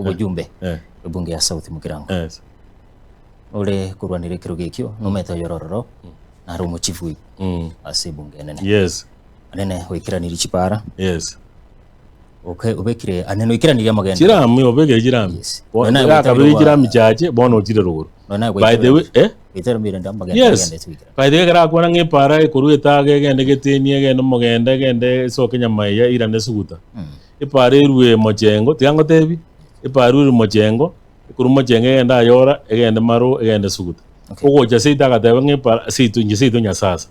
Obojumbe Eh. ebunge ya South Mugirango. Yes. Ore korwanera ekerogo ekio nomanyete oyore ororo nare omochifu Mm. ase ebunge enene. Yes. Anene oikeranirie chipara Yes. oke obekire anene oikeranirie amagendo. Chirami obekire chirami. Yes. Bo- Nonya Gaka goitabire bere gwa- chirami chache bono ochire rogoro. Nonya By the way, eh? goitera mirende amagendo Yes. agende goikera. By the way, ekero akwana ng'a epara ekorwa etaga egende geteni egende omogenda egende esoke nyamaiya eirane suguta. Epaara erue mochengo, tiga ngotebi, epaara erue mochengo, ekorwa mochengo egende Ayora, egende Maroo, egende Suguta. Okay. Ogocha seito agateba ng'a epaara seito inche seito Nyasasa.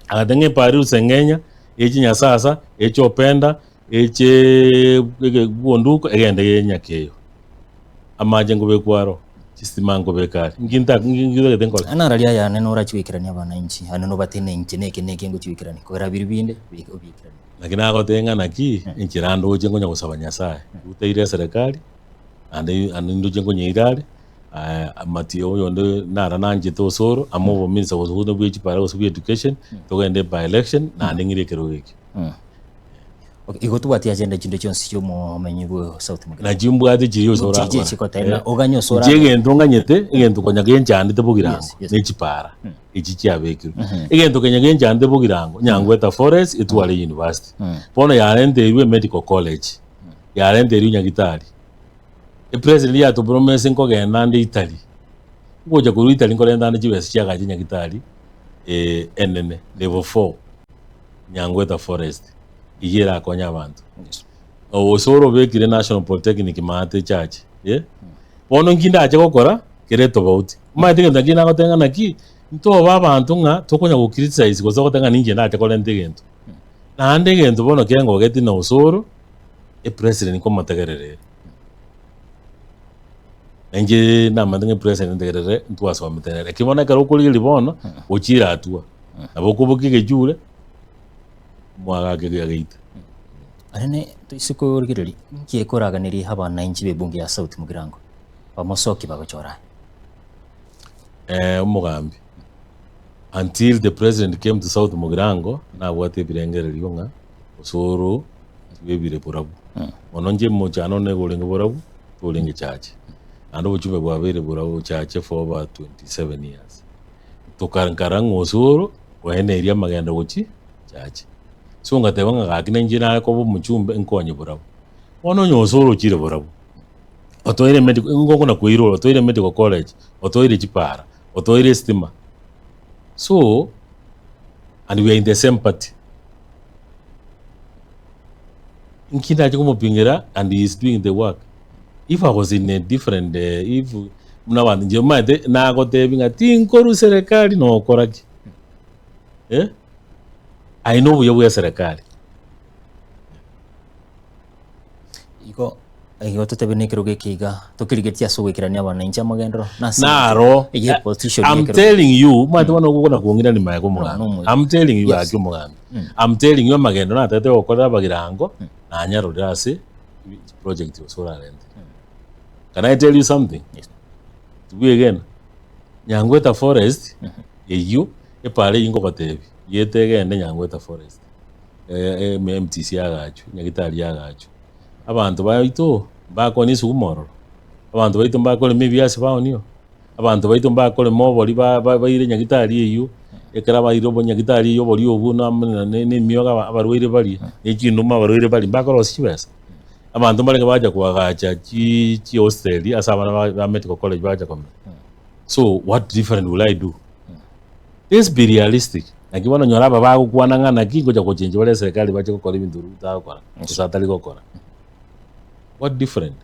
Agateba ng'a epaara erue Sengenya, eche Nyasasa, eche Openda, echeee ege Bwonduko, egende Nyakeyo. Amache nkobekwa aro, chistima nkobeka are, nki nta nki ntagete nkore? Nararia aya ane norachie goikerania abananchi, ane nobatene inche neke neke ngochia goikerania, kogera biria binde obiikeranie. Naki nagotebia ng'a naki, enchera ndoche nkonya gosaba Nyasaye, ruteire eserekari, naende naende ndoche nkonyeira are, amatie oyonde nara nanchete osoro, amo obominista gose buna bwe chipara gose bwa education, togende by election, naende ng'ire ekerogo ekio. Okay, igo tobwati agenda chinde chionsi chiomomenyi bwe South Mugirango. Nachi mbwate chiria ase Chiria orakora. chigoteba oganye ase Inche orakora. egento nganyete, egento konya genchandete bogirango, Yes, yes. ne chipara. Echi chiabekirwe. Egento kenya genchandete bogirango, Nyangweta Forest etware university. Bono yarenteirwe medical college, yarenteirwe nyagitari. Epresident yatopromise nkogenda ande Italy, ngocha korwa Italy nkorenta ande chibesa chiagache nyagitari enene level four, Nyangweta Forest, eyio erakonye abanto. Osoro obekire National Polytechnic maate echache, eh. Bono nki ndache gokora kere etobauti. Omanyete egento nakio nagoteba ng'a naki, ntobe abanto ng'a tokonya go criticize gose goteba ng'a ninche ndache korenta egento. Naende egento bono kengogeti na Osoro, epresident nkomotegerera ere. Na inche namanyete ng'a epresident ntegerere ntwasomete nere. Lakini bono ekero okorigereria bono, ochire atua, nabo okobokia egechure, mwagaka egeita. Barene toise korigereria, inki ekoraganirie abananchi b'ebunge ya South Mugirango bamosokie bagochora aye? Omogambi, until the president came to South Mugirango, nabwate ebirengererio ng'a osoro twebire borabu. Bono inche mochando one nigo orenge borabu, torenge chache. Naende obochumbe bwabeire borabu chache for over 27 years. Tokankara ng'a osoro oenerie amagendo gochia chache. So ngateba ng'a gaki nainche nare koba omochumbe nkonye borabu. Bono onye osoro ochire borabu, otoire medical ngokona koirora otoire medical college, otoire chipara, otoire estima, so and we are in the same party, nki ndache komopingera and he is doing the work. If I was in a different if buna abanto inche omanyete nagotebi ng'a tinkorwa serikali nokora ki? Eh. Aye nobuya bw'eserekari. Igo igo totebe na ekerogo eke iga tokerigetie ase ogoikerania abananchi amagenderero na ase Naro, eye position I'm y'ekerogo. telling you, omanyete bono okona kong'irani maye No, no, komogambi. omo- I'm telling you Yes. gaki omogambi. I'm telling you amagendo natagete gokorera abagirango, nanyarorire ase project gose orarente. Can I tell you something? Yes. Tibwegena. Nyangweta forest, eyio, Epaara eyio ngogoteebia, yete egende Nyangweta Forest, MTC yagachwe, Nyagitari yagachwe. Abanto baito mbakoonia esuguma ororo, abanto baito mbakorema ebiasi baonio, abanto baito mbakorema obori ba- ba- baire Nyagitari eyio, ekero baire obo Nyagitari eyio obori obwo na amo na na emiogo aba abarwaire baria, na echinduma abarwaire baria, mbakorosia chibesa. Abanto mbarenge bacha koagacha chi chihosteli ase abana ba ba medical college bacha komenya. So what different will I do? Let's be realistic. Naki bono nyora aba bagokwana ng'a naki ngocha gochenchia bare eserekari bache gokora ebinto Ruto agokora gose atari gokora. What different?